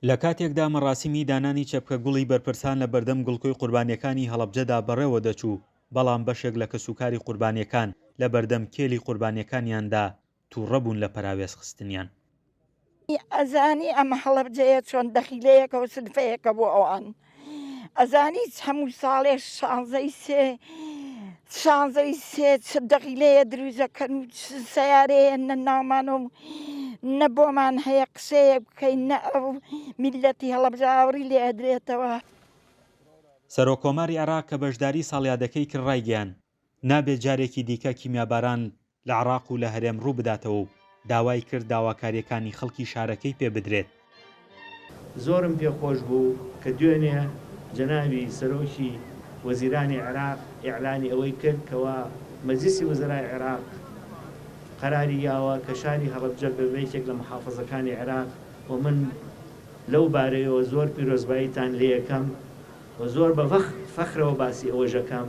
لە کاتێکدا مەڕاسیمی دانانی چەپکە گوڵی بەرپرسان لە بەردەم گڵکۆی قوربانییەکانی هەڵەبجەدا بەڕێوە دەچوو، بەڵام بەشێک لە کەسوکاری قوربانییەکان لە بەردەم کێلی قوربانییەکانیاندا تووڕە بوون لە پەراوێز خستنیان. ئەزانی ئەم هەڵەبجەیە چۆن دەخیلەیەکە و سلفەیەکە بۆ ئەوان ئەزانی هەموو ساڵێ شانزەی سێ شانزەی سێ چ دەخیلەیە دروزەکەن و چ سیارەیە نە ناومان و نە بۆمان هەیە قسەیەک بکەین نە ئەو میلەتی هەڵەبجە ئاوڕی لێ ئەدرێتەوە. سەرۆک کۆماری عێراق کە بەشداری ساڵیادەکەی کرد ڕایگەیاند، نابێت جارێکی دیکە کیمیاباران لە عێراق و لە هەرێم ڕووبداتەوە و داوای کرد داواکارییەکانی خەڵکی شارەکەی پێ بدرێت. زۆرم پێ خۆش بوو کە دوێنێ جەنابی سەرۆکی وەزیرانی عێراق ئیعلانی ئەوەی کرد کەوا مەجلیسی وزەرای عێراق قەراری یاوە کە شاری هەڵەبجە ببێ بە یەکێک لە محافەزەکانی عێراق و من لەو بارەیەوە زۆر پیرۆزباییتان لێ ئەکەم و زۆر بە فەخرەوە باسی ئەوەش ئەکەم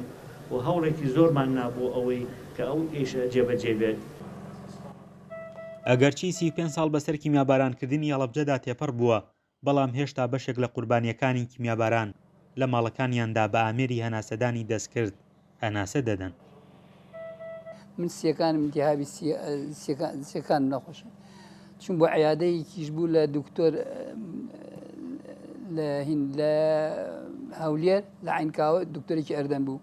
و هەوڵێکی زۆرمان نا بۆ ئەوەی کە ئەو ئیشە جێبەجێ بێت. ئەگەرچی 35 ساڵ بەسەر کیمیابارانکردنی هەڵەبجەدا تێپەڕ بووە، بەڵام هێشتا بەشێک لە قوربانییەکانی کیمیاباران لە ماڵەکانیاندا بە ئامێری هەناسەدانی دەستکرد هەناسە دەدەن. من سیەکانم التهابی سیەکانم نەخۆشە چون بۆ عیادەیەکیش بوو لە دکتۆر لە هین لە هەولێر لە عینکاوە دکتۆرێکی ئەردەن بوو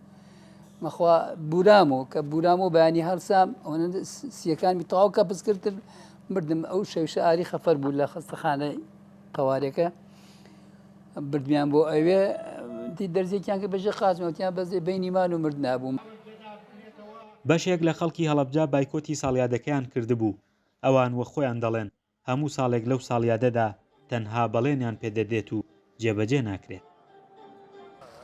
مەخوا بورامۆ کە بورامۆ بەیانی هەڵسام ئەوەنە سیەکانمی تەواو کە پسکردن مردم ئەو شەوشە ئاری خەفەر بوو لە خەستەخانەی قەوارەکە بردمیان بۆ ئەوێ دی دەرزێکیان کرد بەژێ قاچمەوتیان بەزێ بینی مان و مرد نابووم. بەشێک لە خەڵکی هەڵەبجە بایکۆتی ساڵیادەکەیان کردبوو، ئەوان وەک خۆیان دەڵێن هەموو ساڵێک لەو ساڵیادەدا تەنها بەڵێنیان پێدەدرێت و جێبەجێ ناکرێت.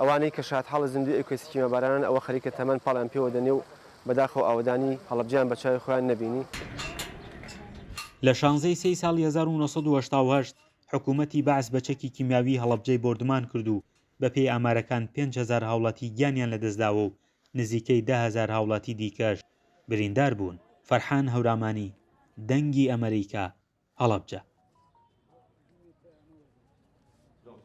ئەوانەی کە شایەتحاڵی زیندووی ئەو کەیسی کیمیابارانەن ئەوە خەریکە تەمەن پاڵیان پێوە دەنێ و بەداخەوە ئاوەدانی هەڵەبجەیان بە چاوی خۆیان نەبینی. لە شانزەی سێی ساڵی 1988 حکوومەتی بەعس بە چەکی کیمیاوی هەڵەبجەی بۆردومان کرد و بەپێی ئامارەکان 5000 هاوڵاتی گیانیان لەدەستداوە و نزیکەی 10,000 هاوڵاتی دیکەش بریندار بوون. فەرحان هەورامانی، دەنگی ئەمەریکا، هەڵەبجە.